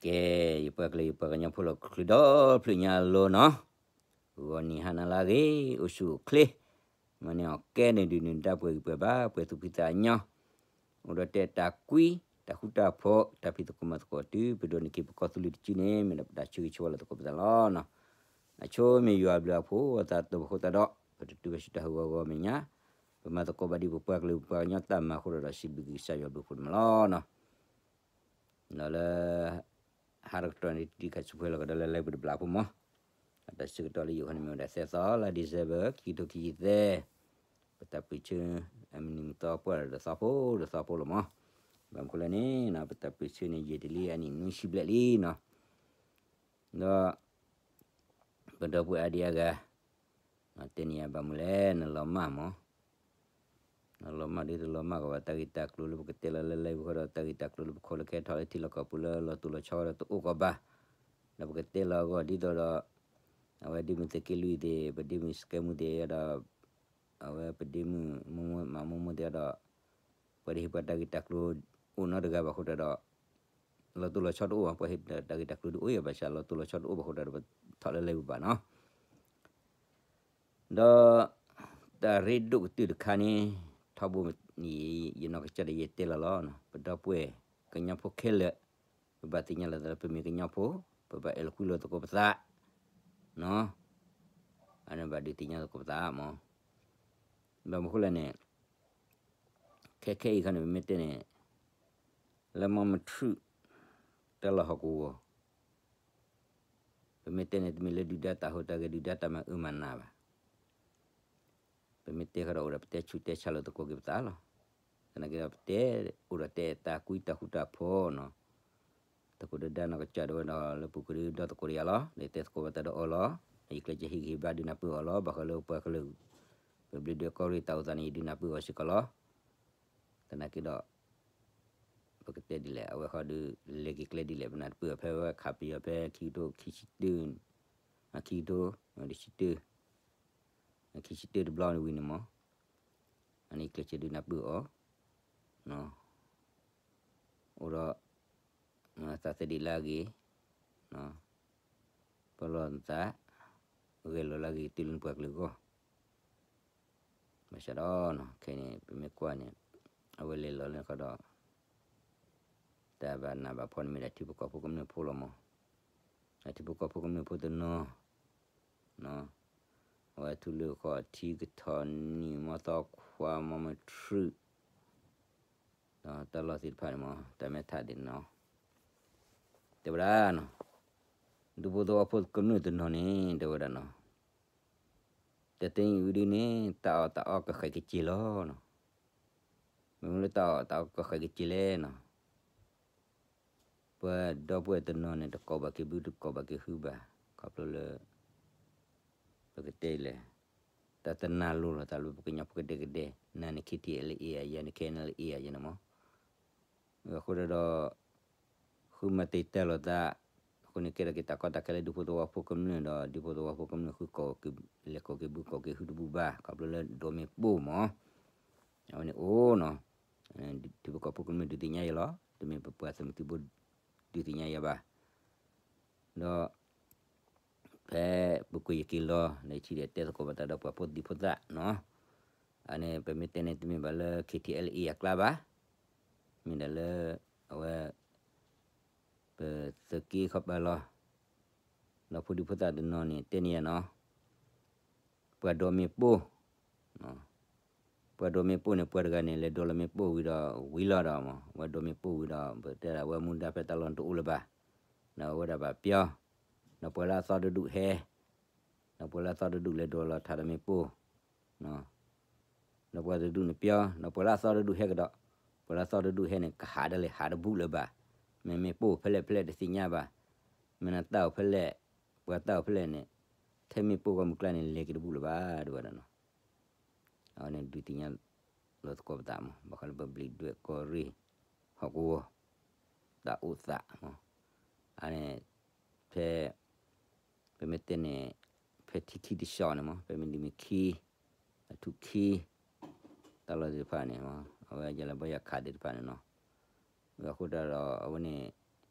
ကဲ, ယပှၤကလုာ်ယပှၤကညီဖိလီၤ ချုးဒီဖျၢၣ်ညါအလိၤနီၤ, ဂီၤနံၤဟါနၤလၢအဂ့ၤ, အိၣ်ဆူၣ်အိၣ်ချ့, မၤန့ၢ်အီၣ်ကဲန့ၣ်ဒုးန့ၣ် တၢ်ပှဲၤဂံၢ်ပှဲၤဘါ ပှဲၤသူၣ်ဖှံသးညီ, အိၣ်ဒီးတဲတၢ်ကွံ, တၢ်ဃူတၢ်ဖိး, တၢ်ဖံးသကိးမၤသကိးတုၤ ပဒိးန့ၢ်က့ၤပကီၢ်သူလ့ၤတစုန့ၣ် မ့ၢ်ဒၣ်ပတၢ်ဆၢဂ့ၤဆၢဝါလၢသကိးပသးလီၤနီၤ. အဆိမ့ၢ်ယွၤဘျုးအဖိအသးတဘၣ်ဃိသတးဒီး ပတတုၤဘၣ်ဆူတၢ်ဟးဂီၤဂီၤမဲာ်ညါ, ပမၤသကိးဘၣ်ဒ်ပပှၤကလုာ်ပပှၤကညီတၢ်မၤအဃိဒီး စံးဘျုးက့ၤကစၢ်ယွၤဘျုးအဖှိၣ်န့ၣ်မးလီၤနီၤ. ဒီးလၢ ဟါတကတီၢ်န့ၣ် တံၤခးဆူၣ်ဖဲလီၤကဒီးလၢ live ပူၤတဘျီဖိမး, အတၢ်ဆၢကတီၢ်လၢယိၤဟၣ်န့ၣ်မ့ၢ်ဝဲဒၣ် သၢသီလါ December ခံကထိခံဆံသၢ, ပတၢ်ပၢၢ်ဆၢ အမုၢ်နံၤမုၢ်သီပှၢ်ဒီးတသီဖိတသီဖိလီၤမး. ဘၣ်မနုၤဃိလဲၣ်န့ၣ် ပတၢ်ပၢၢ်ဆၢန့ၣ် ယံာ်တလံအနံၣ်နွံဆံဘျဲၣ်လံနီၤ. ဒီး ပဒီပုၢ်ဝဲၢ်အါဒံအါဂၤ တဲန့ၢ်ယၤဘၣ်မနုၤလဲၣ် နလီၤမၢ်မး, နလီၤမၢ်ဒ်တလီၤမၢ်ကီးဘၣ် တၢ်ဂ့ၢ်တၢ်ကျိၤလၢပကတဲလီၤလၢ live ပူၤဃီဒီး တၢ်ဂ့ၢ်တၢ်ကျိၤလၢပခိၣ်လၢခဲထီၣ်လၢထံလီၢ်ကီၢ်ပူၤလၢ လီၤတိၢ်လီၤဆီဒီးတအိၣ်ကီးဘၣ်, ဒီးပကတဲလီၤအဂီၢ်ဒ်သိးဒီး အဝဲဒ့မုၣ်သုးက့လွံၢ်သ့ၣ် ပဒ့မုၣ်စကဲမူသ့ၣ်ဒီး အဝဲပဒ့မုၣ်မိၢ်မိၢ်မးမိၢ်မိၢ်သ့ၣ်ဒီး ပှၤတဟ့ၣ်ပှၤတၢ်ဂ့ၢ်တၢ်ကျိၤအိၣ်နီတဂၤဘၣ်ဃိတးဒီး လီၤတိၢ်လီၤဆီတအိၣ်ဘၣ်, ပှၤဟ့ၣ်တၢ်ဂ့ၢ်တၢ်ကျိၤဒုးအိၣ်ယၤဘၣ်ဆၣ် လီၤတိၢ်လီၤဆီတအိၣ်ဘၣ်ဃိတးဒီး ပထီၣ်လၢ live ပူၤဘၣ်နီၤ. ဒီး တၢ်ရ့ဒိၣ်ကတၢၢ်တခါန့ၣ် ထီဘိန့ၣ် ယနီၢ်ကစၢ်ဒီးယတဲလီၤလီၤ, ပဒီပုၢ်ဝဲၢ်ကညီဖိခဲလၢာ် ပဘၣ်သ့ၣ်ညါလီၤသးလၢပမ့ၢ်ကညီဖိ, ပဘၣ်အဲၣ်လီၤကွံလိာ်သကိးပသး, အန့ၣ်ဘၣ်ဒုးသ့ၣ်ညါသကိးပသးမး. ဘၣ်မနုၤဃိလဲၣ်န့ၣ် ခဲခဲအံၤခီန့ၣ် ပမ့ၢ်တဲန့ၣ် လၢမီမထြုး တၢ်လီၢ်ဟီၣ်ကဝီၤ ပမ့ၢ်တဲန့ၣ် တမ့ၢ်လၢဒုၣ်ဒါတၢ်ဟူးတၢ်ဂဲၤ ဒုၣ်ဒါတၢ်မၤအၢမၤနးဘၣ်. ပမ့ၢ်တဲဃီဒီးအိၣ်ဒီးပတဲဆူးတဲဆါလိာ်သကိးက့ၤပသးလီၤ. သနာ်က့ဒီးပတဲအိၣ်ဒီးတဲတၢ်ကွံတၢ်ဃူတၢ်ဖိးနီၤ, သကိးဒီးဒါနီၢ်ကစၢ်ဒၣ်ဝဲဒီးလၢပူၤကွံာ်ဒီးသကိးတယၤလီၤ. ဒီးတဲသကိးပသးဒီးအီၤလီၤ. ယကျဲးစၢးဟံးဂံၢ်ဟ့ၣ်ဘါဒုးနၢ်ပၢၢ်အီၤလီၤ. ဘၣ်ဃးလၢပှၤကလုာ် ပဘျ့ဒွဲၣ်ကီၢ်ရ့ၣ်တၢ်အိၣ်သးန့ၣ် ယဒုးနၢ်ပၢၢ်အီၤစ့ၢ်ကီးလီၤ. သနာ်က့ဒီး ပကတဲဒ်လဲၣ် အဝဲဃီဒုး လဲၤက့ၤကျဲဒ်လဲၣ် ပနၢ်တပၢၢ်အီၤဖဲဝဲခးပယီၤဖဲခံကထိခံဆံတၢ ခံကထိ တဆံတၢ ခံဆံတၢတဘျီန့ၣ်ဝံၤန့ၣ်မး, အန့ၣ်ကျဲးစၢးဒုးနၢ်ပၢၢ်အီၤ အိၣ်ဒီး သးသဒံးလၢအဂ့ၤ, ပလီၢ်သး ဂဲၤလိာ်လၢအဂ့ၤတုၤလၢနပှၤကလုာ်အဂီၢ်. ဘၣ်ဆၣ်ဒီး ခဲအံၤန့ၣ် ပမ့ၢ်ကွၢ်န့ၣ် အဝဲလဲၤလီၤလၢခီဒီး တၢ်ဘၣ်နးဘၣ်ဖှီၣ်န့ၣ်မ့ၢ်ဒၣ်ထံဖိကီၢ်ဖိကမျၢၢ်ဖိလီၤမး. ထံဖိကီၢ်ဖိကမျၢၢ်ဖိတနီၤ အဝဲထူလၢဃီထံကထီၣ်နံၣ်မီသီခွါမီမထြုး ဒီးတၢ်လီၢ်သ့ၣ်တဖၣ်န့ၣ်မး တၢ်မဲထးဒ်န့ၣ်နီၤ တဲဝဲဒၣ်နီၤ ဒူဖိသဝီဖိကမျၢၢ်တနီၤန့ၣ် တဲဝဲဒၣ်နီၤ တသ့အံၤဝံၤဒုန့ၣ် တၢ်အီၣ်တၢ်အီကဃဲးကစ့ၢ်လီၤနီၤ. မ့ၢ်မနုၤလၢတၢ်အီၣ်တၢ်အီကဃဲးကစ့ၢ်လဲၣ်နီၤ. ပှၤဒီပုၢ်ဝဲၢ်တနီၤန့ၣ် တကိးဘၣ်က့ၤဘု တကိးဘၣ်က့ၤဟုဘၣ် ခီဖျိလၢ ပကတဲလဲၣ် တၢ်တနာ်လိၤလိာ်သးလၢပကညီဖိကဒဲကဒဲ နၤန့ၣ် KTLA ယၤ ယၤန့ၣ် KNLA ယၤ ယၤန့ၣ်မး အဃိဒီး ဃုမၤတံာ်တာ်လိာ်သး အဃိန့ၣ် ကဲထီၣ်က့ၤတၢ်ကီတၢ်ခဲလၢဒူဖိသဝီဖိကမျၢၢ်ဒီး ဒူဖိသဝီဖိကမျၢၢ်ဃုကိး လဲၤကိးက့ၤဘုကိးက့ၤဟုတဘူၣ်ဘၣ် ခီဖျိလၢဒိးမ့ၣ်ပိၢ်မး အဝဲန့ၣ်အိၣ်နီၤ ထံဖိကီၢ်ဖိကမျၢၢ်ဒုးသ့ၣ်ညါယဲလီၤ တမ့ၢ်ပပှၤသုးမုၢ်သံၣ်ဘိဒုးသ့ၣ်ညါယဲဘၣ် ဒီး ဖဲပူၤကွံာ်ယက့ၤလီၤ လၢထံၣ်ဒီးတဲသကိးဘၣ်တၢ်ဒီးပှၤဖိဒံဖိသၣ်နီၤ အန့ၣ် ပမ့ၢ်တဲန့ၣ် တမ့ၢ်ဘၣ်လၢ KTLA အကျါဘၣ် မ့ၢ်ဒၣ်လၢ အဝဲ ပသုးက့ခီပၤလီၤ ဒီးဖိဒံဖိသၣ်တနီၤန့ၣ် တဲန့ၢ်ယၤနီၤ ပှၤဒိးမ့ၣ်ပိၢ် ပှၤဒိးမ့ၣ်ပိၢ်န့ၣ် ပှၤတဂၤန့ၣ် လဲၤဒိးလီၤမ့ၣ်ပိၢ်ဝံၤဒီး ဝံၤလီၤဒီးမး ဝဲဒိးမ့ၣ်ပိၢ်ဝံၤဒီး ပတဲဒၣ်ဝဲမူဒါဖဲတၢ်လီၢ်န့ၣ်တအိၣ်လၢၤဘၣ် ဒီးအဝဲဒၣ်ဘၣ်ပျီ ဒီးပှၤလၢအသီတဒူၣ်ဟဲ ဒီးပှၤလၢအသီတဒူၣ်လဲၤဒိးလီၤထးဒီးမ့ၣ်ပိၢ် ဒီးပှၤတဒူၣ်န့ၣ်ပျီ ဒီးပှၤလၢအသီတဒူၣ်ဟဲကဒီး ပှၤလၢအသီတဒူၣ်ဟဲန့ၣ် ကဟးဒ်လဲၣ်ဟးတဘူၣ်လၢၤဘၣ် မ့မ့ၢ်ပိၢ်ဖဲလဲၣ်ဖဲလဲၣ်တသ့ၣ်ညါဘၣ် မ့ၢ်နတၢ်အိၣ်ဖဲလဲၣ် ပှၤတၢ်အိၣ်ဖဲလဲၣ်န့ၣ် ထဲမ့ၢ်ပိၢ်ဂီၢ်မုၢ်ကျါန့ၣ် လဲၤက့ၤတဘူၣ်လၢၤဘၣ် တဲဝဲဒၣ်နီၤ အဝဲန့ၣ်ဒုးသ့ၣ်ညါလိာ်သကိးပသးမး ဘၣ်ဃးလၢပဘျံးဒွဲၣ်ကီၢ်ရ့ၣ် ဟီၣ်ကဝီၤ တၢ်အိၣ်သးမး အန့ၣ် ဖဲ ပမ့ၢ်တဲန့ၣ် ဖဲထံခံတဆှီန့ၣ်မး ဖဲမ့ၢ်ဒ်မ့ၢ်ခံ အထူၣ်ခံ တၢ်လီၢ်သ့ၣ်တဖၣ်န့ၣ်မး အဝဲယလဲၤဘီယခးသ့ၣ်တဖၣ်န့ၣ်နီၤ အဃိတၢ်ဒီးအဝဲန့ၣ်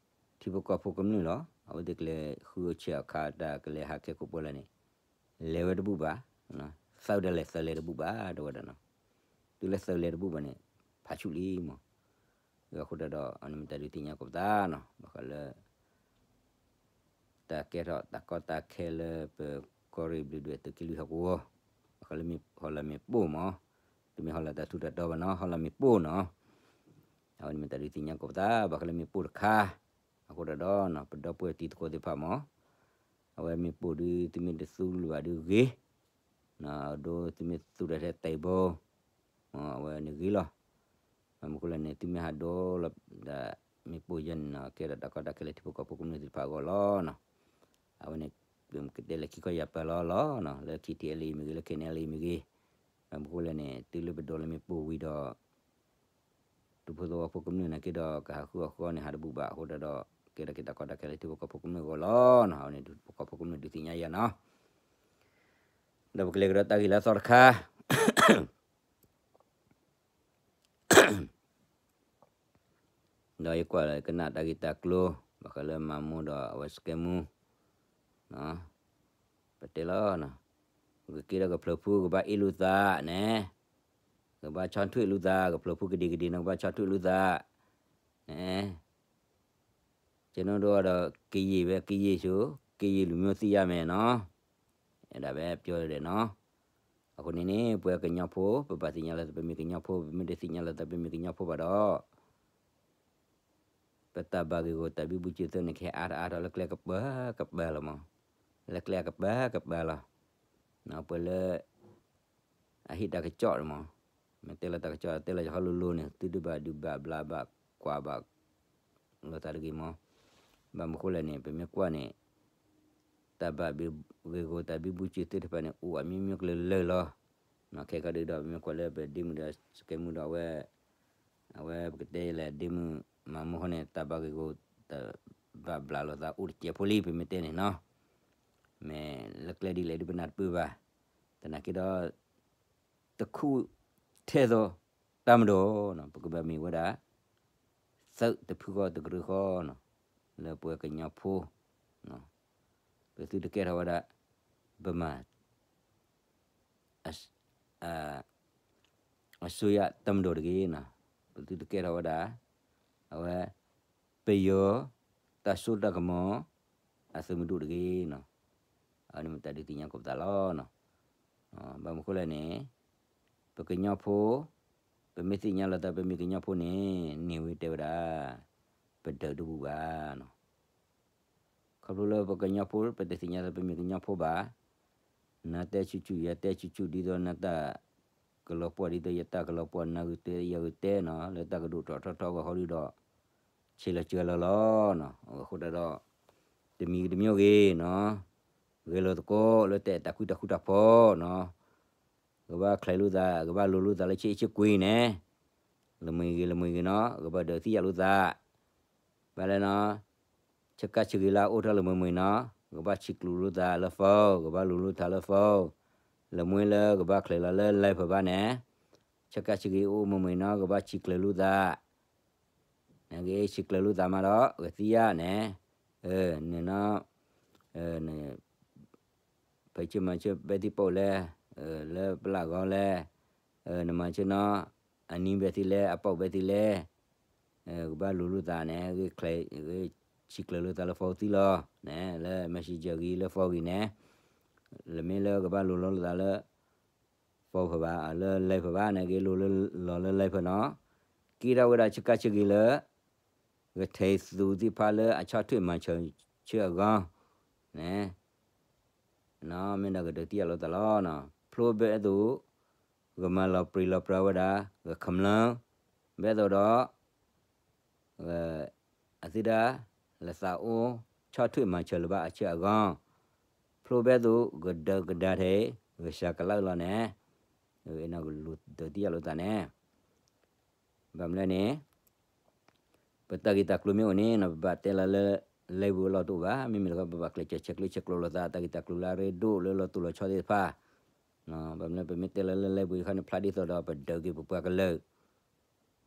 ထံ ထံဖိကီၢ်ဖိကမျၢၢ်လီၤ. အဝဲသ့ၣ်ကလဲၤဃုအီၣ်ဆဲးအီၣ်ခါတၢ်ကလဲၤဟးခဲကိာ်ပှဲၤလၢ်န့ၣ် လဲၤဝဲတဘူၣ်ဘၣ်, သၢဒၣ်လဲာ်သၢလဲၤတဘူၣ်ဘၣ် တဲဝဲဒၣ်နီၤ. တုၤလၢသၢလဲၤတဘူၣ်ဘၣ်န့ၣ် ဖးဆူၣ်လံမး. အဃိတၢ်ဒီး အန့ၣ်မ့ၢ်တၢ်ဒုးသ့ၣ်ညါကိးပသးနီၤ, ဘၣ်ဃးလၢ တၢ်ကဲထီၣ်တၢ်ကီတၢ်ခဲလၢပကီၢ်ရ့ၣ်ဘျုးဒွဲၣ်သုးက့လွံၢ်ဟီၣ်ကဝီၤ, ဘၣ်ဃးလၢမ့ၢ်ဟီၣ်လာ်မ့ၣ်ပိၢ်မး, တမ့ၢ်ဟီၣ်လာ်တၢ်ထူးတၢ်တီဘၣ်နီၤ, ဟီၣ်လာ်မ့ၣ်ပိၢ်နီၤ. အဝဲန့ၣ်မ့ၢ်တၢ်ဒုးသ့ၣ်ညါကိးပသး ဘၣ်ဃးလၢမ့ၣ်ပိၢ်တခါ, အဃိတၢ်ဒီး ပဒီပုၢ်ဝဲၢ်တံၤသကိးသ့ၣ်တဖၣ်မး, အဝဲမ့ၣ်ပိၢ်ဒုးသုမ့ၢ်တသူလၢၤဘၣ်ဒုးဂ့ၤ, ဒ်သုမ့ၢ်သူတၢ်ထဲသံးဘိ အဝဲန့ၣ်ဂ့ၤလီၤ. ဘၣ်မနုၤဃိလဲၣ်န့ၣ် သုမ့ၢ်ဟးဒိလီၤဒၣ်မ့ၣ်ပိၢ်ယဲန့ၣ်နီၤ ကဲထီၣ်တၢ်ကီတၢ်ခဲလၢထံဖိကီၢ်ဖိကမျၢၢ်သ့ၣ်တဖၣ်အဂီၢ်လီၤနီၤ. အဝဲန့ၣ် ပကတဲလဲၤခံခီယၤပၢၢ်လီၤလီၤနီၤ, လၢ K T L A မ့ၢ်ဂ့ၤ လၢ K N L A မ့ၢ်ဂ့ၤ, ဘၣ်မနုၤဃိလဲၣ်န့ၣ် တုၤလၢပဒိလီၤမ့ၣ်ပိၢ်ဝံၤဒီး ဒူဖိသဝီဖိကမျၢၢ်န့ၣ်က့ဒီး ကဟးဃုအီၣ်ဃုအီန့ၣ် ဟးတဘူၣ်ဘၣ် အဃိတၢ်ဒီး ကဲထီၣ်က့ၤတၢ်ကီတၢ်ခဲလၢထံဖိကီၢ်ဖိကမျၢၢ်အဂီၢ်လီၤနီၤ. အဝဲန့ၣ် ထံဖိကီၢ်ဖိကမျၢၢ်ဒုးသ့ၣ်ညါယၤနီၤ. ဒီးပကလဲၤကဒီးတၢ်ဂ့ၢ်လၢအသီတခါ ဒီးယကွၢ်လၢကနၣ်တၢ်ဂ့ၢ်တၢ်ကျိၤ ဘၣ်ဃးလၢမၤမူဒီးအဝဲစကဲမူ ပတဲလီၤနီၤ, ကက့ၤဒီးကဖျၢၣ်ဖူကဘၣ်အ့ၣ်လိာ်သးန့ၣ်, ကဘၣ်ဆီၣ်ထွဲလိာ်သး, ကဖျၢၣ်ဖူကဒံကဒံန့ၣ် ကဘၣ်ဆီၣ်ထွဲလိာ်သးန့ၣ်, ကနိဒိဒီးကယံာ်ဝဲကယံာ်ဆိ, ကယံာ်လူၤမ့ၢ်သံယါမဲာ်နီၤ, အဲဒါပဲပြောတယ်နော်. အဃိန့ၣ်န့ၣ် ပှၤကညီဖိ ပဘၣ်သ့ၣ်ညါလီၤသး ပမ့ၢ်ကညီဖိ, ပမ့ၢ်တသ့ၣ်ညါလီၤသး ပမ့ၢ်ကညီဖိဘၣ်ဒီး ပတၢ်ဘၣ်ဂ့ၢ်ဂီၢ်တၢ်ဘံဘူစၢၤသၢန့ၣ် ကဟဲအါထီၣ်အါထီၣ်လၢကျဲကပၤကပၤလီၤမး, လၢကျဲအကပၤကပၤလီၤ. ပှၤလၢ အဟ့ၣ်တၢ်ကစီၣ်န့ၣ်မး, မ့ၢ်တဲလီၤတၢ်ကစီၣ် တဲလီၤယဟီလိၤလိၤန့ၣ် သုတဘၣ်ဒုးဘၣ်ဘျးဘၣ်ကွၢ်ဘၣ် လိာ်သးတဂ့ၤမး. ဘၣ်မနုၤဃိလဲၣ်န့ၣ် ပမ့ၢ်ကွၢ်န့ၣ် တၢ်ဘၣ်ဂ့ၢ်ဂီၢ်တၢ်ဘံဘူစၢၤသၢတဖၣ်န့ၣ် အိၣ်အမျိုးမျိုးကလုာ်လၢာ်လီၤ. ခဲကီးဒုးဒီး ပမ့ၢ်ကွၢ်လၢပဒ့မုၣ်ဒီးစကဲမူဒီးအဝဲ အဝဲပကတဲလၢဒ့မုၣ်မၤမူဃီန့ၣ် တၢ်ဘၣ်ဂ့ၢ်ဂီၢ်တၢ်ဘၣ်ဘျးလိာ်သးအိၣ်တစဲးဖိလံ ပမ့ၢ်တဲန့ၣ်နီၤ. မ့ၢ်လၢကျဲဒ်လဲၣ်ဒ်ပနၢ်တပၢၢ်ဘၣ်. သနာ်က့ဒီး တခူထဲသိးတၢ်မၤဒီးနီၤ ပကဘၣ်မ့ၢ်ဝဲဒၣ် သုးတဖုဃီတကရၢဃီနီၤ လၢပှၤကညီဖိ ပသုတကဲထီၣ်ဝဲဒၣ် ဗမာ အစိုးရတပ်မတော်တဂ့ၤနီၤ. ပသုတကဲထီၣ်ဝဲဒၣ် အဝဲ ပယီၤတၢ်စိတၢ်ကမီၤ အသုးမုၢ်ဒိၣ်တဂ့ၤနီၤ. အဝဲန့ၣ်မ့ၢ်တၢ်ဒုးသ့ၣ်ညါကိးပသးလီၤနီၤ. ဘၣ်မနုၤဃိလဲၣ်န့ၣ် ပကညီဖိ ပမ့ၢ်သ့ၣ်ညါလီၤသး ပမ့ၢ်ကညီဖိန့ၣ် န့ၢ်ဝဲတဲဝဲဒၣ် ပဒုးတဘူၣ်ဘၣ်နီၤ. ခီဖျိလၢပကညီဖိ ပတသ့ၣ်ညါလီၤသး ပမ့ၢ်ကညီဖိဘၣ်. နတဲဆူၣ်ဆူၣ် ယတဲဆူၣ်ဆူၣ် ဒ်သိးနတၢ်ကလီၤပှီၢ် ဒ်သိးယတၢ်ကလီၤပှီၢ် နဂ့ၤတဲယဂ့ၤတဲနီၤ လၢတၢ်ကဒိၣ်ထီၣ်ထီထီၣ်အဂီၢ်ဃီဒုဒီး ဆ့လီၤစှၤလီၤလီၤနီၤ. အဃိတၢ်ဒီး တမံၤတမံၤဂ့ၤနီၤ ဂဲၤလိာ်သကိးလၢတၢ်အဲၣ်တၢ်ကွံတၢ်ဃူတၢ်ဖိးနီၤ. ကဘၣ်ချဲးလိာ်သး ကဘၣ်လိၤလိာ်သးလၢဆ့ဆ့ကွံာ်န့ၣ် လၢမုၢ်ဂ့ၤလၢမုၢ်ဂ့ၤနီၤ ကဘၣ်ဒုးသံယၤလိာ်သး ဘၣ်လဲၣ်နီၤ ဆၢကါဆၢဂ့ၤလၢအအိၣ်ထီၣ်လၢမုၢ်မုၢ်နီၤ ကဘၣ်ဆံးကျိးလိာ်သးလၢ phone ကဘၣ်လိၤလိာ်သးလၢ phone လၢမုၢ်လၢကဘၣ်ချဲးလီၤလၢ live ဖဲဘၣ်န့ၣ် ဆၢကါဆၢဂ့ၤအိၣ်မုၢ်မုၢ်နီၤ ကဘၣ်ဆံးကျိးလိာ်သး နကဆံးကျိးလိာ်သးမးဒီး ကသံယၤန့ၣ် နနီၤ ဖဲဆၢမၤဆၢဘဲသံပိာ်လဲၣ် လၢပလၢ်ဂီၤလဲၣ် နမၤဆၢနီၤ အနံၤဘဲသံလဲၣ် အပိာ်ဘဲသံလဲၣ် ကဘၣ်လိၤလိာ်သးန့ၣ် ဂ့ၢ်ဆံးကျိးလိာ်သးလၢ phone သံလီၤန့ၣ် လၢ messenger ဂ့ၤလၢ phone ဂ့ၤန့ၣ် လၢမ့ၢ်လၢကဘၣ်လိၤလိာ်သးလၢ phone ဖဲဘၣ် လၢ live ဖဲဘၣ်န့ၣ် ဂ့ၤလိၤလၢလၢ live ဖဲနီၤ က့ၤထီၣ်ဝဲဒၣ်ဆၢကါဆၢဂ့ၤလၢ ကထဲးသူးသ့ၣ်တဖၣ်လၢအဆီၣ်ထွဲမၤစၢၤဆၢအဂီၢ်န့ၣ် မ့ၢ်ဒီးကဒုးသံယၤလိာ်သးလီၤ. ဖျိဘဲအသိး ကမၤလီၤပြံလီၤပြါဝဲဒၣ် ကခမျၢၢ် ဘဲအသိးဒီး အသံဒၣ် လၢသးအိၣ်ဆီၣ်ထွဲမၤစၢၤလၢၤဘၣ်အဆၢအဂီၢ် ဖျိဘဲအသိး ကဒုးကဒါထဲ ကစှၤကလၢလီၤန့ၣ် အဲၣ်နီၤကလူၤဒုးသံယၤလိာ်သးန့ၣ် ဘၣ်မနုၤလဲၣ်န့ၣ် ပတၢ်ဂ့ၢ်တၢ်ကျိၤမ့ၢ်အိၣ်န့ၣ်နီၤ ပဘၣ်တဲလီၤလၢ live ပူၤအလီၢ်တအိၣ်ဘၣ်. မ့မ့ၢ်လၢပဘၣ်ကျဲးစၢးဆဲးကျိးဆဲးကျိးလိာ်သး တၢ်ဂ့ၢ်တၢ်ကျိၤလၢအရ့ဒိၣ်လၢလီၤတိၢ်လီၤဆီသ့ၣ်တဖၣ် ဘၣ်မနုၤလဲၣ် ပမ့ၢ်တဲလီၤလၢ live ပူၤအခါန့ၣ် ဖျါဒ်သိးဒီးပဒုးက့ၤပပှၤကလုာ်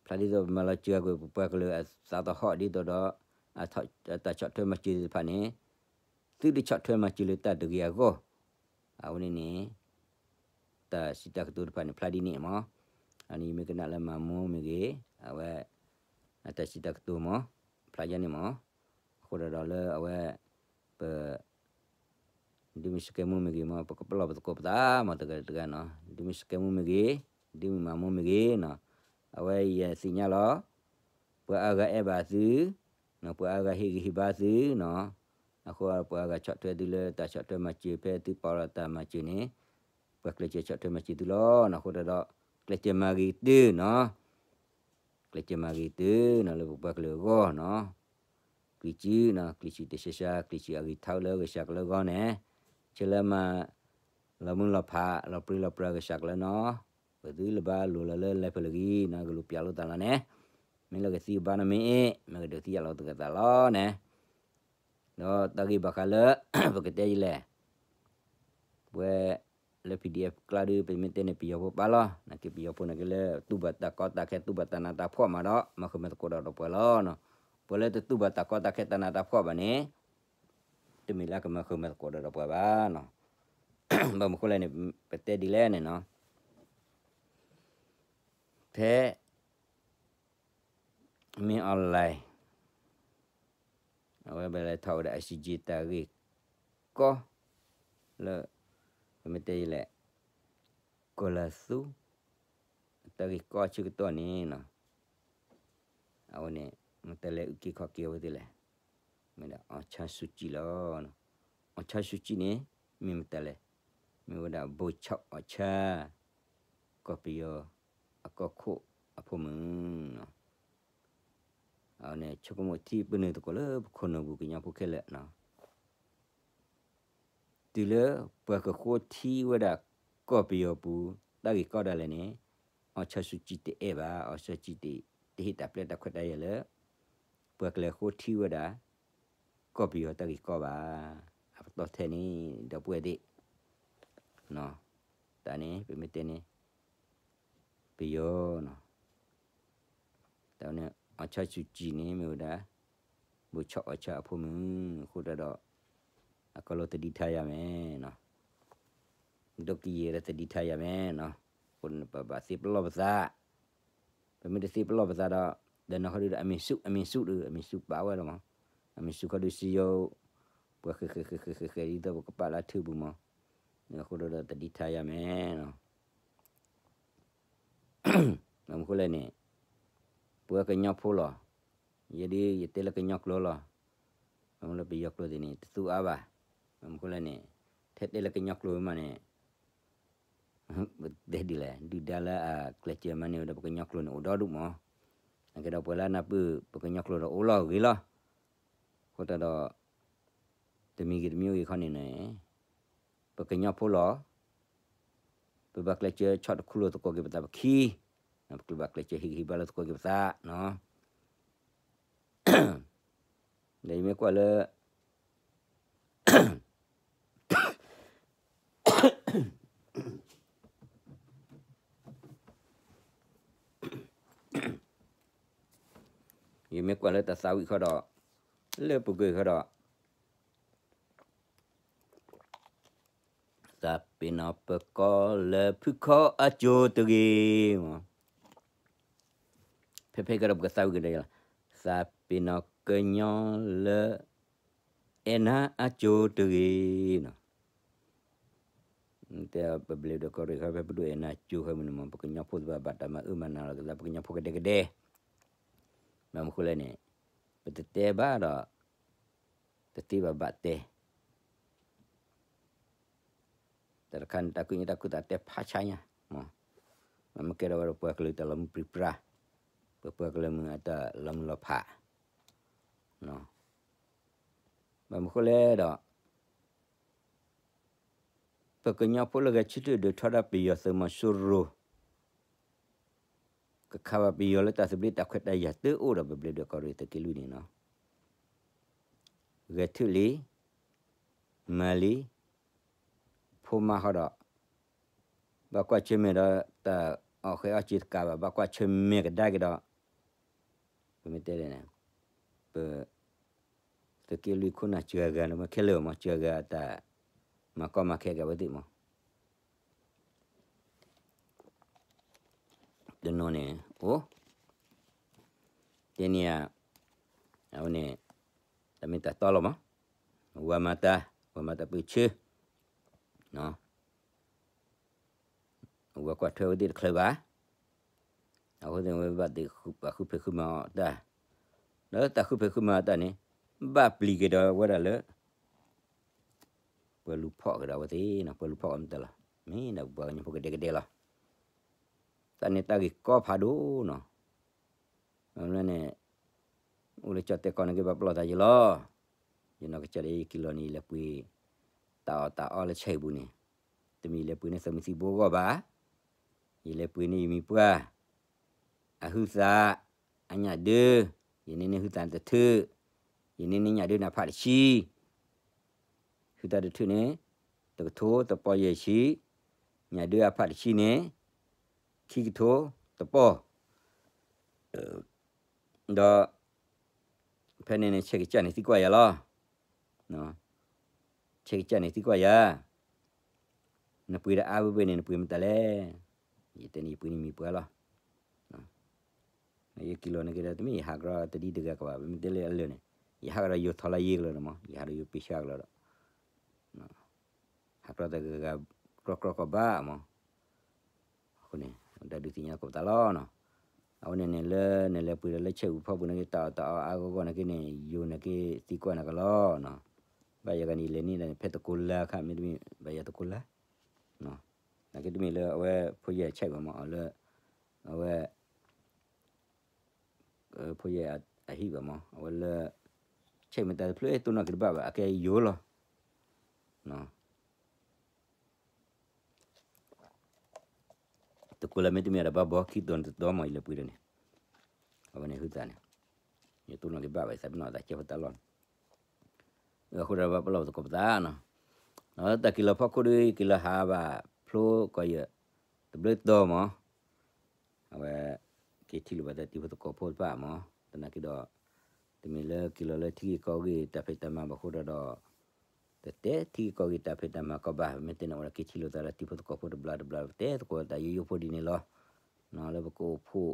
ဖျါဒ်သိးပမၤလီၤစှၤကွံာ်ပပှၤကလုာ်အသးသဟီၣ်ဒ်သိးဒီး အတၢ်ဆီၣ်ထွဲမၤစၢၤသ့ၣ်တဖၣ်န့ၣ် သုတဆီၣ်ထွဲမၤစၢၤလၢတၢ်တဂ့ၤအဂီၢ်, အဝဲန့ၣ်န့ၣ် တၢ်စံးတၢ်ကတိၤတဖၣ်န့ၣ် ဖျါဒ်န့ၣ်မး, အန့ၣ်မ့ၢ်ကနၣ်လၢမၤမူမ့ၢ်ဂ့ၤ, အဝဲ အတၢ်စံးတၢ်ကတိၤမး, ဖျါယါန့ၣ်မး, အဃိဒီးဒီးလၢအဝဲ ပ ဒ်မ့ၢ်စကဲမူမ့ၢ်ဂ့ၤမး ပကပလီၢ်ပသကိးပသးမးတဂၤတဂၤနီၤ, ဒ်မ့ၢ်စကဲမူမ့ၢ်ဂ့ၤ, ဒ်မ့ၢ်မၤမူမ့ၢ်ဂ့ၤနီၤ, အဝဲယသ့ၣ်ညါလီၤ, ပှၤအါဂၤအဲၣ်ဘၣ်သု, ပှၤအါဂၤဟ့ၣ်ဂံၢ်ဟ့ၣ်ဘါသုနီၤ, အဃိပှၤအါဂၤဆီၣ်ထွဲသုလၢတၢ်ဆီၣ်ထွဲမၤစၢၤ ဖဲသုပာ်လီၤတၢ်မၤစၢၤန့ၣ်, ပှၤကျဲးစၢးဆီၣ်ထွဲမၤစၢၤသုလီၤနီၤ, အဃိဒီးဒီး ကျဲးစၢးမၤဂ့ၤတုၤနီၤ ကျဲးစၢးမၤဂ့ၤတုၤနီၤ လၢပပှၤကလုာ်အဂီၢ်နီၤ, ကလံၤစုနီၤ ကလံၤစုတဆှါဆှါ ကလံၤစုအဂံၢ်ထီၣ်လၢဂဲၤဆၢကလၢအဂီၢ်န့ၣ်, ဆၢလၢမၤ လီၤမုၢ်လီၤဖး လီၤပြံလီၤပြါဂဲၤဆၢကလၢနီၤ, ပသုလၢဘၣ်လိၤလီၤလၢလဲၤဖဲလဲၣ်ဂံၢ်နီၤ ကလူၤပျးလိာ်သးလီၤန့ၣ်, မ့ၢ်လၢကသံကဘါနီတမ့ၢ်အ့ၣ် မ့ၢ်ကဒုးသံယၤလီၤသကသးလီၤန့ၣ်, ဒီးတၢ်ဂ့ၢ်ဘၣ်ဃးလၢ ပကတဲယလဲၣ် ပဝဲလၢ ပီၣ်ဒံၣ်အဲၣ် ကျါဒုး ပမ့ၢ်တဲန့ၣ် ပယီၤဖိပၢ်လီၤ, နာ်က့ပယီၤဖိနာ်က့လၢ တူၢ်ဘၣ်တၢ်ကီတၢ်ခဲ တူၢ်ဘၣ်တၢ်နးတၢ်ဖှီၣ်မးဒီး မၤဃုာ်မၤသကိးဒီးပှၤလီၤ. ပှၤလၢတတူၢ်ဘၣ်တၢ်ကီတၢ်ခဲတၢ်နးတၢ်ဖှီၣ်ဘၣ်န့ၣ် တမ့ၢ်လၢကမၤဃုာ်မၤသကိးဒီးပှၤဘၣ်နီၤ. ဘၣ်မနုၤဃိလဲၣ်န့ၣ် ပတဲဒ်လဲၣ်န့ၣ်နီၤ, ဖဲ မ့ၢ် online အဝဲဘၣ်လဲၤထီၣ်ဝဲဒၣ် ICJ တၢ်ဂ့ၢ်ကီ လၢ ပမ့ၢ်တဲယလဲၣ် ကီၢ်လၤသူ တၢ်ဂ့ၢ်ကီဆၢကတီၢ်န့ၣ်နီၤ, အဝဲန့ၣ် မတၤလဲၣ်အုၣ်က့ၤခီၣ်က့ၤအဝဲသ့ၣ်လဲၣ်, မ့ၢ်ဒၣ် အောင်ဆန်းစုကြည် လီၤ. အောင်ဆန်းစုကြည် န့ၣ် မ့ၢ်မတၤလဲၣ်, မ့ၢ်ဝဲဒၣ် ဗိုလ်ချုပ်အောင်ဆန်း ကီၢ်ပယီၤအကီၢ်ခိၣ်အဖိမုၣ်နီၤ. အဝဲန့ၣ် ဆိကမိၣ်ထံပနုာ်သကိးလၢပခိၣ်နူာ်ပူၤကညီဖိခဲလၢာ်နီၤ. တုၤလၢပှၤကဃိထံဝဲဒၣ်ကီၢ်ပယီၤပူၤ တၢ်ဂ့ၢ်ကီဒၣ်လဲာ်န့ၣ် အောင်ဆန်းစုကြည် တအဲၣ်ဘၣ်, အောင်ဆန်းစုကြည် တဟ့ၣ်တၢ်ပျဲတၢ်ခွဲးတၢ်ယာ်လၢ ပှၤကလဲၤဃိထံဝဲဒၣ် ကီၢ်ပယီၤတၢ်ဂ့ၢ်ကီဘၣ်. အပတီၢ်ထဲန့ၣ် ဒီပုၢ်ဝဲၢ်သ့ၣ် တၢ်န့ၣ် ပမ့ၢ်တဲန့ၣ် ပယီၤနီၤ. တၢ်န့ၣ် အောင်ဆန်းစုကြည် န့ၣ် မ့ၢ်ဝဲဒၣ် ဗိုလ်ချုပ်အောင်ဆန်း အဖိမုၣ် အဃိတၢ်ဒီး အကီၢ်လီၤသတိထားရမယ်နီၤ. ဒိကယဲၢ်ဒီးသတိထားရမယ်နီၤ. အဃိန့ၣ်ပဘၣ်သ့ပလီၢ်ပသး, ပမ့ၢ်တသ့ပလီၢ်ပသးဒီး ဒီးနီၢ်ခီဒုဒီး အမံၤဆူၣ် အမံၤဆူၣ်ဒီး အမံၤဆူၣ်ပာ်ဝဲလီၤမး, အမံၤဆူၣ်ခီဒုစံယိၤ ပှၤဃဲၤဃဲၤဃဲၤဃဲၤဃဲၤဃဲၤ ဒ်သိးပကပာ်လၢထၢပူၤမး, အဃိဒီးသတိထားရမယ်နီၤ. ဘၣ်မနုၤဃိလဲၣ်န့ၣ် ပဝဲကညီဖိလီၤ. ယဲဒၣ်ယတဲလၢကညီကျိာ်လီၤ. ဘၣ်မနုၤလၢပယီၤကျိာ်သ့ၣ်န့ၣ် တသူအါဘၣ်. ဘၣ်မနုၤဃိလဲၣ်န့ၣ် ထဲတဲလၢကညီကျိာ်မးန့ၣ် ပတဲဒ်လဲၣ် ဒုၣ်ဒါလၢအကျဲးစၢးမၤန့ၢ်ဝဲဒီးပကညီကျိာ်န့ၣ် အိၣ်ဒီဒူၣ်မး. နာ်က့ဒီးပှၤလၢအနၢ်ပၢၢ်ပကညီကျိာ်ဒီးအိၣ်လီၤဂ့ၤလီၤ. အဃိတၢ်ဒီး တမံၤဂ့ၤတမံၤဂ့ၤခီန့ၣ်န့ၣ် ပကညီဖိလီၤ. ပဘၣ်ကျဲးစၢးဆီၣ်တခူလိာ်သကိးက့ၤပသးပခံ, ပဘၣ်ကျဲးစၢးဟ့ၣ်ဂံၢ်ဟ့ၣ်ဘါလိာ်သကိးက့ၤပသးနီၤ. ဒီးယမ့ၢ်ကွၢ်လၢ ယမ့ၢ်ကွၢ်လၢတၢ်သးဝံၣ်ခီဒီး လၢပူၤကွံာ်ခီဒီး သးပ့ၤနီၣ်ပကီၢ်လၢဖုခီအစိၤတဂ့ၤ. ဖဲဖဲကဒီးပကသးဝံၣ်ကဒီးယလီၤ. သးပ့ၤနီၣ်ကညီလၢ အဲၣ်နၤအစိၤတဂ့ၤနီၤ. တဲပဘျဲးဒီးကီၢ်ရ့ၣ်ခီ ဖဲပဒိၣ်အဲၣ်နၤစိၤခီမ့ၢ်န့ၣ်မး ပကညီဖိတဘၣ်ဘၣ်တၢ်မၤအၢမၤနးလီၤကသး ပကညီဖိကဒဲကဒဲ. ဘၣ်မနုၤဃိလဲၣ်န့ၣ် ပတတဲဘၣ်ဒီး တသ့ဘၣ်ဘၣ်တဲ တၢ်တခါန့ၣ် တၢ်ခုၣ်ညါတၢ်ခုၣ်သးတဲဖးဆါညါ, မ့ၢ်ကဲထီၣ်ဝဲဒီးပှၤကလုာ်တၢ်လီၤမုၢ်ပြံပြါ, ပပှၤကလုာ်မုၢ်အတၢ်လီၤမုၢ်လီၤဖး, ဘၣ်မနုၤဃိလဲၣ်ဒီး ပကညီဖိလၢဂဲၤဆၢထၢၣ်ဒုးထီဒါပယီၤသုးမီၤစိရိၤ ကခးဘၣ်ပယီၤလၢတၢ်သဘျ့တၢ်ခွဲးတၢ်ယာ်တအိၣ်ဒီး ပဘျဲးဒွဲၣ်ကီၢ်ရ့ၣ်သုးက့လွံၢ်န့ၣ်နီၤ, ဂဲၤထၢၣ်လံ, မၤလံ, ဖိမါဃီဒီး ဘၣ်ကွၢ်ဆၢၣ်မဲာ်ဒီး တၢ်အီၣ်ဃဲအီၣ်စ့တကးဘၣ် ဘၣ်ကွၢ်ဆၢၣ်မဲာ်ကဒါက့ၤဒီး ပမ့ၢ်တဲလဲၣ်န့ၣ် ပ သုးက့လွံၢ်ခိၣ်နၢ်စှၤဂၤန့ၣ် မ့ၢ်ခဲလၢာ်မး စှၤဂၤအတၢ် မၤကီမၤခဲက့ၤအဝဲသ့ၣ်မး တနီၤန့ၣ် အိၣ် တဲန့ၣ်ဧါ အဝဲန့ၣ် တၢ်မ့ၢ်တၢ်တီလီၤမး ဝၤမၤတၢ် ဝၤမၤတၢ်ပၢၢ်ဆၢ ဝၤကွၢ်ထွဲဝဲသ့ၣ်တချုးဘၣ် အဃိသတးန့ၣ် ဝဲဘၣ်သ့ၣ်ဘၣ်ဃုဖံးဃုမၤအီၤတၢ် ဒီးတၢ်ဃုဖံးဃုမၤအီၤတၢ်န့ၣ် ဘၣ်ပျံၤက့ၤဒီးဝဲဒၣ်လၢ ပှၤလူၤဖီၣ်က့ၤဒီးအဝဲသ့ၣ်နီၤ ပှၤလူၤဖီၣ်က့ၤမ့ၢ်တၢ်လီၤ မ့ၢ်ဒၣ်ပှၤကညီဖိကဒဲကဒဲလီၤ တၢ်န့ၣ်တၢ်ဂ့ၢ်ကီဖးဒိၣ်နီၤ အဝဲန့ၣ် အိၣ်လၢကၠီၣ်တဲၣ်ကီၢ်န့ၣ်က့ၤဘၣ်ပလီၢ်သးယံၤလီၤ ယနီၢ်ကစၢ်ဒၣ်ယက့ၤလီၤန့ၣ် ယလဲၤပှ့ၤ တၢ်အီၣ်တၢ်အီလၢဆဲးပူၤန့ၣ် တမ့ၢ်ယလဲၤပှ့ၤန့ၢ်သၢမုၢ်သံဘိအဂီၢ်ဘၣ် ယလဲၤပှ့ၤန့ၢ်ယမံၤပှၢ် အဟုသး အညၣ်ဒၢ ယန့ၢ်န့ၢ်ဟုသးတထၢၣ် ယန့ၢ်န့ၢ်ညၣ်ဒၢန့ၣ်အဖးတဆံ ဟုသးတထၢၣ်န့ၣ် တကထိတပီၢ်ယဲၢ်ဆံ ညၣ်ဒၢအဖးတဆံန့ၣ် ခံကထိတပီၢ် ဒီး ဖဲန့ၣ်န့ၣ် ဆဲးကစၢ်န့ၣ်သံကွၢ်ယၤလီၤ ဆဲးကစၢ်န့ၣ်သံကွၢ်ယၤ နပှ့ၤဒီးအါဘ့ၣ်ဘ့ၣ်န့ၣ် နပှ့ၤမတၤလဲၣ် ယတဲန့ၣ်ယပှ့ၤန့ၢ်မံၤပှၢ်လီၤ ယက့ၤလီၤန့ၣ်က့ၤဒီး တမ့ၢ်ယဟးကရီတဒံတဂၤကဘၣ် မ့ၢ်တဲလၢအလၢာ်န့ၣ် ယဟးကဒီးယိၤထီလါယ့ကလီၤမး ယဟးဒီးယိၤပ့ၤဆှါကလီၤဒီး ဟးကရီတဂၤဂၤ ကြီကြီကီးဘၣ်မး အဃိန့ၣ် တၢ်ဒုးသ့ၣ်ညါကိးပသးလီၤနီၤ အဝဲန့ၣ်န့ၣ်လၢနလဲၤပှ့ၤဒီးလၢဆဲးပူၤဖီပူၤန့ၣ်က့ၤ တၢ်အီၣ်တၢ်အီအါဂီၢ်ဂီၢ်န့ၣ်က့ၤန့ၣ် ယိၤန့ၣ်က့ၤသံကွၢ်နၤကလီၤနီၤ ဘၣ်ယၤဂၤန့ၣ် ယလဲၤန့ၢ်ဒၣ်န့ၣ် ဖဲတကိးလါခါ မ့တမ့ၢ် ဘၣ်ယၤတကိးလါ နာ်က့တမ့ၢ်လၢအဝဲဖိယဲၢ်ဆဲးဘၣ်မး အလၢ အဝဲ ဖိယဲၢ်အဟံၣ်ဘၣ်မး အဝဲလၢ ဆဲးမ့ၢ်တၢ်တဖျၢၣ်တိၢ်နီၣ်က့ၤတဘၣ်ဘၣ် အကဲယိၤလီၤ တကိးလါမ့တမ့ၢ်ဒီးဘၣ်ဘီခံတီၤန့ၣ်တတီၤမး ယလဲၤပှ့ၤဒီးန့ၣ် အဝဲန့ၣ်ဟုသးန့ၣ် ယတိၢ်နီၣ်က့ၤဘၣ်ဘၣ် ယသးပ့ၤနီၣ်သးကဲဖိတၢ်လီၢ်န့ၣ် အဃိဒီးဘၣ်ပလီၢ်ပသကိးပသးနီၤ တၢ်က့ၤလီၤဖီခိၣ်ဒီး ယက့ၤလီၤဟးဘၣ်ဖျိကီးယဲၢ် တဘျီတီၤမး အဝဲ က့ၤထံၣ်လိာ်ဘၣ်တၢ်တံၤဖိသကိးဖိတဖၣ်မး သနာ်က့ဒီး တမ့ၢ်လၢက့ၤလီၤလၢထံဂ့ၢ်ကီၢ်ဂ့ၢ်တၢ်ဖံးတၢ်မၤဘၣ်အဃိဒီး တတဲထံဂ့ၢ်ကီၢ်ဂ့ၢ်တၢ်ဖံးတၢ်မၤကီးဘၣ် မ့ၢ်တဲန့ၣ် အိၣ်ဒီးက့ၤထံၣ်လိာ်သးဒီးတံၤဖိသကိးဖိတဘျီတဘျီ ပတဲသကိးတၢ်ယိယိဖိဒ်န့ၣ်လီၤ လၢပကအိၣ်ဖှိၣ်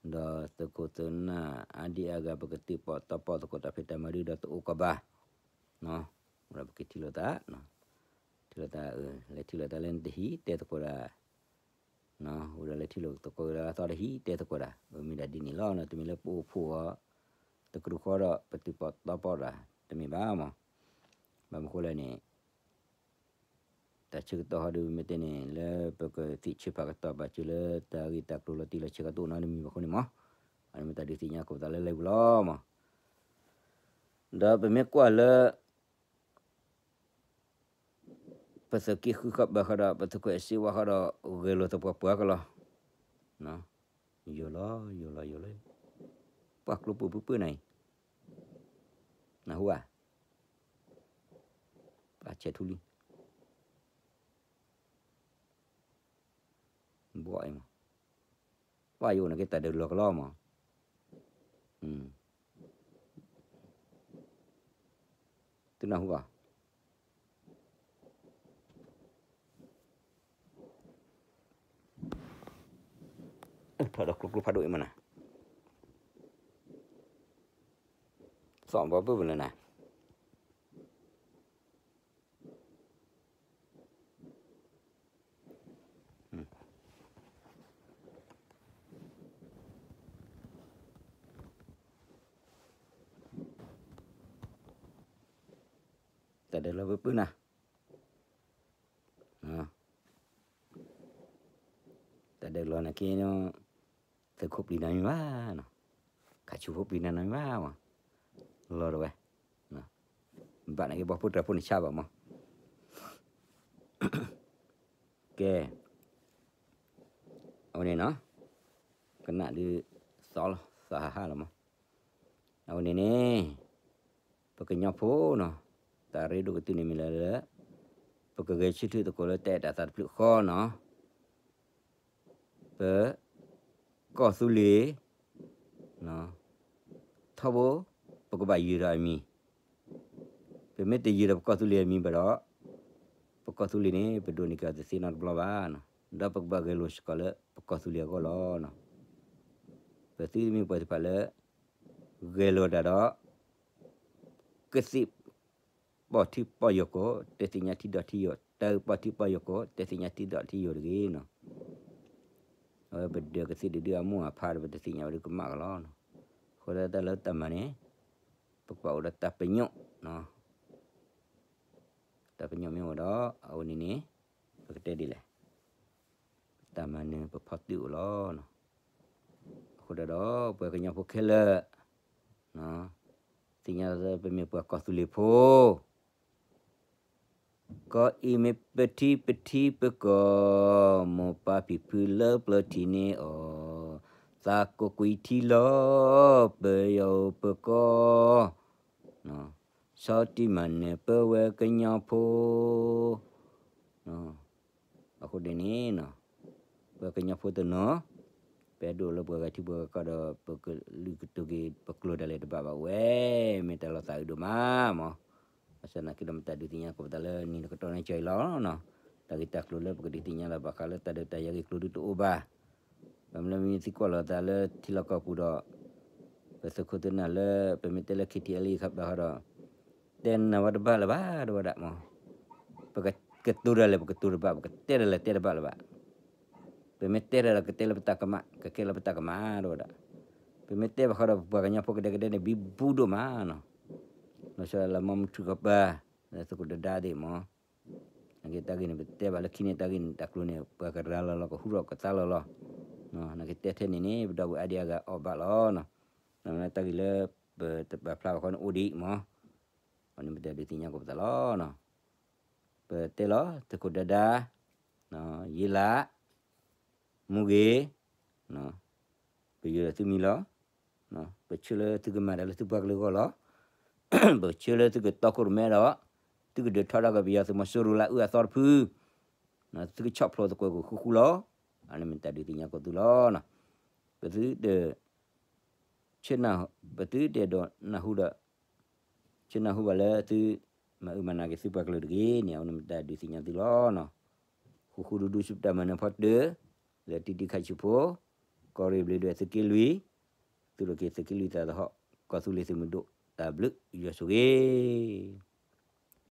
ဒီးသုးခိၣ်သုးနၢ်အါဒံအါဂၤ ပကသ့ၣ်ပီၣ်တီပီၣ်သကိးတၢ်ဖံးတၢ်မၤဒ်ဒီးတအိၣ်ကီးဘၣ် အိၣ်ဒီးပက့ၤထံၣ်လိာ်သး ထံၣ်လိာ်သး လဲၤထံၣ်လိာ်သးလၢနတဟံၣ်တဲသကိးတၢ် အိၣ်ဒီးလဲၤထံၣ်လိာ်သကိးလၢအသီတဟံၣ်တဲသကိးတၢ် မ့ၢ်ဒၣ်ဒ်န့ၣ်လီၤ တမ့ၢ်လၢပအိၣ်ဖှိၣ်အီၤ တကရူၢ်ဃီဒီး ပသ့ၣ်ပီၣ်တီပီၣ်တၢ် တမ့ၢ်ဘၣ်မး ဘၣ်မနုၤဃိလဲၣ်န့ၣ် တၢ်ဆၢကတီၢ်ဟီဒုးမ့ၢ်တဲန့ၣ် လၢပကသ့ၣ်ဆၢဖးကတီၢ်ဘၣ်စၢၤလၢ တၢ်ဂ့ၢ်တၢ်ကျိၤလီၤတံၢ်လီၤဆဲးကတိၢ်နီတမံၤဘၣ်အဃိန့ၣ်မး အန့ၣ်မ့ၢ်တၢ်ဒုးသ့ၣ်ညါကိးပသးလၢလၢပူၤလီၤမး ဒီးပမ့ၢ်ကွၢ်လၢ ပသုးက့ဃုဃီဘၢဃီဒီး ပသုးခိၣ်အဲၣ်စ့ဝါဃီဒီး ဂဲၤလိာ်သပှၢ်ပှၢ်ကလီၤ ယိာ်လီၤ ယိာ်လီၤ ယိာ်လီၤ ပှၢ်ကျိပူၤပုၢ်ပုၢ်နၤအံၤ နၢ်ဟူဧါ ပှၢ်ဆဲးထူလံ ဘှီအံၤမး ပှၢ်ယိာ်န့ၣ်က့ၤတၢ်ဒုးလီၤကလီမး သုနၢ်ဟူဧါ ထီၣ်ဒီးကျိကျိဖးဒိၣ်အံၤမးနၤ သီၣ်ဘီပုၢ်ပလၢနၤ တၢ်ဒုးလီၤပုၢ်ပုၢ်နၤ တၢ်ဒုးလီၤန့ၣ်က့ၤ သုးခိၣ်ပျံၤနၤမ့ၢ်ဘၣ်နီၤ ခးဆူဖိပျံၤနၤနၤမ့ၢ်ဘၣ်မး လီၤတဝဲ ဘၣ်န့ၣ်က့ၤဘီဖိတြၢၤဖိန့ၣ်ဆါဘၣ်မး ကဲ အဝဲန့ၣ်နီၤ ကနၣ်ဒုး သီလီၤ သီဟးဟးလီၤမး အဝဲန့ၣ်န့ၣ် ပကညီဖိနီၤ တၢ်ရ့ဒိၣ်ကတၢၢ်န့ၣ်မ့ၢ်လၢလၢ ပကဂဲၤဆၢထၢၣ်သကိးလၢတၢ်အဲၣ်တၢ်သးတဖျၢၣ်ဃီနီၤ ပ ကီၢ်သူလ့ၤ ထီဘိ ပကဘၣ်ယုၢ်ဒီးအမံၤ ပမ့ၢ်တယံာ်ဒီးပကီၢ်သူလ့ၤအမံၤဘၣ်ဒီး, ပကီၢ်သူလ့ၤန့ၣ် ပဒိးန့ၢ်က့ၤအီၤတသ့နီတဘျီဘၣ်, ဒီးပကဘၣ်ဂဲၤလိာ်စ့ၢ်ကီးလၢပကီၢ်သူလ့ၤအဂီၢ်လီၤ. ပသုတမ့ၢ်ပှၤသ့ၣ်တဖၣ်လၢ ဂဲၤလိာ်တၢ်ဒီး ကသ့ၣ်ပီၢ်ထံပီၢ်ယိာ်ကိး တသ့ၣ်ညါထံဒီးထံယိာ်, တၢ်ပီၢ်ထံပီၢ်ယိာ်ကိး တသ့ၣ်ညါထံဒီးထံယိာ်တဂ့ၤနီၤ. အဝဲပဒၢးကသ့ၣ်တဒုအမိၢ်အဖါဒီး ပတသ့ၣ်ညါဝဲဒုးကမၣ်ကလီၤ. အဃိဒီးတၢ်လၢတၢ်မၤန့ၣ် ပကဘၣ်အိၣ်ဒီးတၢ်ပညိၣ်, တၢ်ပညိၣ်မ့ၢ်အိၣ်ဒီး အဝဲန့ၣ်န့ၣ် ပကတဲဒ်လဲၣ်, တၢ်မၤနၢၤပဖီတၢၣ်အိၣ်လီၤ. အဃိဒီး ပှၤကညီဖိခဲလၢာ် သ့ၣ်ညါလၢပမ့ၢ်ပှၤကီၢ်သူလ့ၤဖိ ကီၢ်အံၤမ့ၢ်ပထံပထံပကီၢ်, မိၢ်ပၢ်ဖံဖုလၢပျၢၤထံၣ်န့ၢ်အီၤ, သးကိးကွံာ်ထံလီၤ ပယီၤပကီၢ်, ဆီတံၢ်မၤနၢၤပဝဲကညီဖိ အဃိဒ်န့ၣ် ပှၤကညီဖိတနီၤ ပအဲၣ်ဒိးလၢပှၤဂၤထံပှၤဂၤကီၢ်ဒီး ပကလုာ်ကတိၤက့ၤပကျိာ်ဒၣ်လဲာ်တဘၣ်ဘၣ်ဝဲ, မ့ၢ်တၢ်လီၤသးအုးဒိၣ်မးမး. ဘၣ်ဆၣ်သနာ်က့ဒီး မတၤဒုးသ့ၣ်ညါကိးပသးလၢနံၤတကတီၢ်န့ၣ်ကၠီအံၤလီၤ. တၢ်ဂ့ၢ်တၢ်ကျိၤလၢပကဒုးသ့ၣ်ညါလီၤဘၣ်ဃးလၢတၢ်ဒုးတၢ်ယၤဂ့ၢ်ကျိၤဒုးတအိၣ်ဘၣ်. ဘၣ်မနုၤမ့ၢ်သံကွၢ်လီၤသးလၢထံလီၢ်ကီၢ်ပူၤဒီး ပသုးခိၣ်သုးနၢ်လၢ ပမ့ၢ်တဲလၢ KTLA ခါဘၣ်ဃီဒီး တဲနၤဝဲတဘၣ်လၢၤဘၣ် တဲဝဲဒၣ်မး, ပကတိၤဒၣ်လဲာ် ပကတိၤတဘၣ်, ပကတဲဒၣ်လဲာ်တဲတဘၣ်လၢၤဘၣ်. ပမ့ၢ်တဲဒၣ်ဒီး ကတဲလၢပတၢ်ကမၣ်, ကကဲလၢပတၢ်ကမၣ် တဲဝဲဒၣ်. ပမ့ၢ်တဲဘၣ်ဃီဒီး ပပှၤကညီဖိကဒဲကဒဲန့ၣ် ဘံဘူဒိၣ်မးနီၤ. လီၤဆီဒၣ်လၢမီမုၢ်ထူၣ်ကပၤ လၢသုးခိၣ်ဒဒါသ့ၣ်မး နာ်က့တၢ်ဂ့ၢ်န့ၣ် ပတဲဘၣ်လၢခံန့ၣ် တၢ်ဂ့ၢ်န့ၣ်တၢ်ကျိၤန့ၣ် ပှၤကရၤလီၤလီၤ ကဟူထီၣ်ကသါလီၤလီၤ. နာ်က့တဲထဲန့ၣ်န့ၣ် ပဒီပုၢ်ဝဲၢ်အါဒံအါဂၤအီၣ်ဘၣ်လီၤ. နမ့ၢ်တၢ်ဂ့ၢ်လၢ ပတပာ်ဖျါဘၣ်ဃီန့ၣ်အိၣ်ဒံးမး, အန့ၣ်ပတၢ်ဒုးသ့ၣ်ညါကိးပသးလီၤ. ပတဲလီၤ သုးခိၣ်ဒဒါ, ယ့လး, မူဂ့ၤ, ပယိၤဒီးသုမံၤလီၤ. ပဆၢလၢသုကမၤတၢ်လၢသုပှၤကလုာ်အဂီၢ်လီၤ. ပဆၢလၢသုကတီခိၣ်ရိၣ်မဲဒီး သုကဒုးထီဒါက့ၤပယီၤသုးမီၤစိရိၤလၢအအုၣ်အသီတဖု သုကဆီၣ်ဖျိသကိးကွံာ်ဃူဃူလီၤ. အန့ၣ်မ့ၢ်တၢ်ဒုးသ့ၣ်ညါကိးသုလီၤ. ပသုတ ဆၢနၢ်, ပသုတအဲၣ်ဒိးနၢ်ဟူဒီး ဆၢနၢ်ဟူဘၣ်လၢသု မၤအုၣ်မၤနးက့ၤသုပှၤကလုာ်တဂ့ၤန့ၣ် အဝဲန့ၣ်မ့ၢ်တၢ်ဒုးသ့ၣ်ညါသုလီၤ. ဃူဃူဒူဒူဆူတၢ်မၤနၢၤဖီတၢၢ် လၢတံတံခါဆံးဖိ, ကီၢ်ရ့ၣ်ဘျ့းဒွဲၣ်သုးက့လွံၢ်, သုးရ့ၣ်က့ၤသုးက့လွံၢ်သးသဟီၣ်, ကီၢ်သူလ့ၤသုးမုၢ်ဒိၣ် တၢ်ဘျုးယွၤဆိၣ်ဂ့ၤ